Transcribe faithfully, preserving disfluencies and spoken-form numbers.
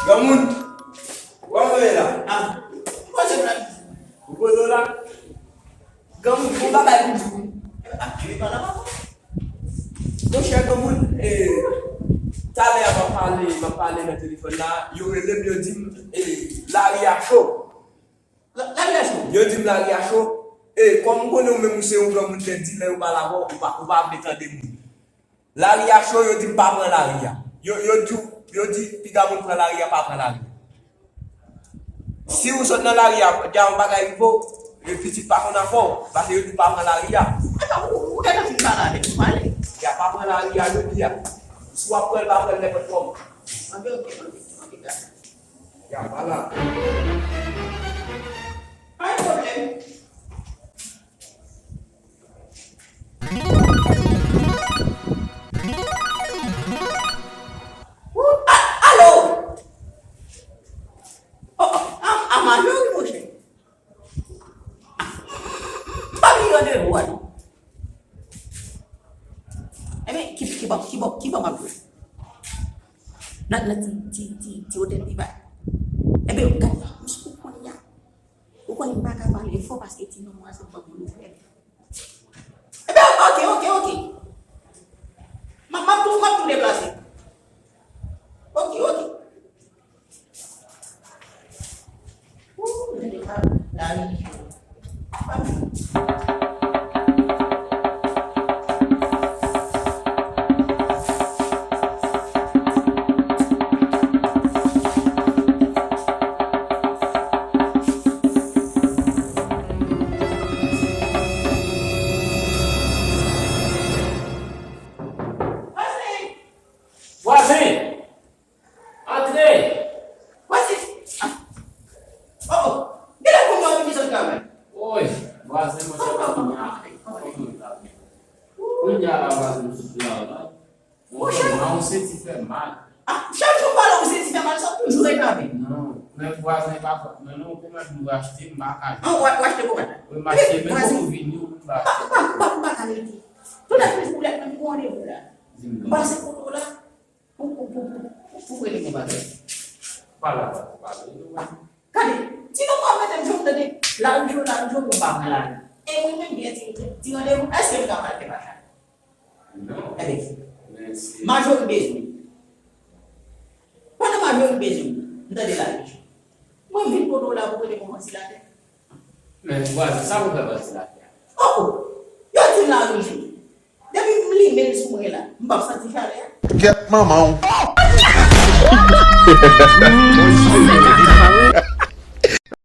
Granmoun, kòman w ye la? Ah, mwen se frè. Ou poze w la? Granmoun, gon bagay pou di w. Ah, li pa la, papa. Monchè, granmoun, eh, talè a m ap pale, m ap pale nan telefòn la, yo rele m, yo di m, eh, lari a cho. La, lari a cho. Yo di m lari a cho. E, kòm m konnen ou menm ou se yon granmoun tèt di, lè yo pale avè w, ou pa, ou pa vle tande moun. Lari a cho, yo di m pa pran lari a. Yo, yo di, yo di piga moun pran lari a, pa pran lari a. Si ou sot nan lari a, dja yon bagay rive w, e pitit pa konn afè w, paske yo di w pa pran lari a. Epa, ou, ou gentan fin pale avèk ou, pale. Ya pa pran lari a, yo di a. Si w ap pran l, pa pran l nenpòt kòman. Anben, oke, oke, oke, oke. Ya pa la. Pa gen pwoblèm. Ou, a, alo! Oh, oh, a, a majò wi, monchè. M pa gen randevou a non. Enben, ki, ki bò, ki bò, ki bò m ap jwe? Nan, nan ti, ti, ti, ti otèl pi ba. Enben, gade, misye ou konnen a. Ou konnen m pa ka pale fò paske ti manmwazèl ban m louvè. Enben, oke, oke, oke. M ap, m ap tou, m ap tou deplase. Oke, oke. Ooh, lè depa lari. Vwazen! Antre! Vwazen! Ah. Oh, oh! Genlè kounye a w vin sot travay. Woy, vwazen, mwen se kounye a. Kounye a la, vwazen, m sot travay. Monchè. Mwen, yon senti fè mal. Ah, chak jou m pale w, yon senti fè mal, sa w toujou enerve. Non, men vwazen pa fòt mwen non, kòmand m achte, m pa ka jwenn. Ah, w, w achte kòmand la? Wi, m achte, men vwazen, pou vini, ou pa achte. M pa, m pa, m pa ka rete. Tout lè m pou lè m gen randevou la. Di m non. M pase kote w la. Pou, pou, pou, pou, pou rele yon bagay. Pale avè m, pale. Gade, ti manman mete m jwenn tande. Lari cho, lari cho, pou m pa pran lari. E mwen menm byen di, di randevou, èske m ka pral fè bagay? Non. Ebyen, men se majò m bezwen. Pandan majò m bezwen, m tande lari cho. Mwen vin kote w la pou rele yon vantilatè. Men vwazen, sa pou fè vantilatè a? Oh, oh! Yo di m lari cho. Depi m limen l sou mwen la, m p ap santi chalè a. Gyèt manman w.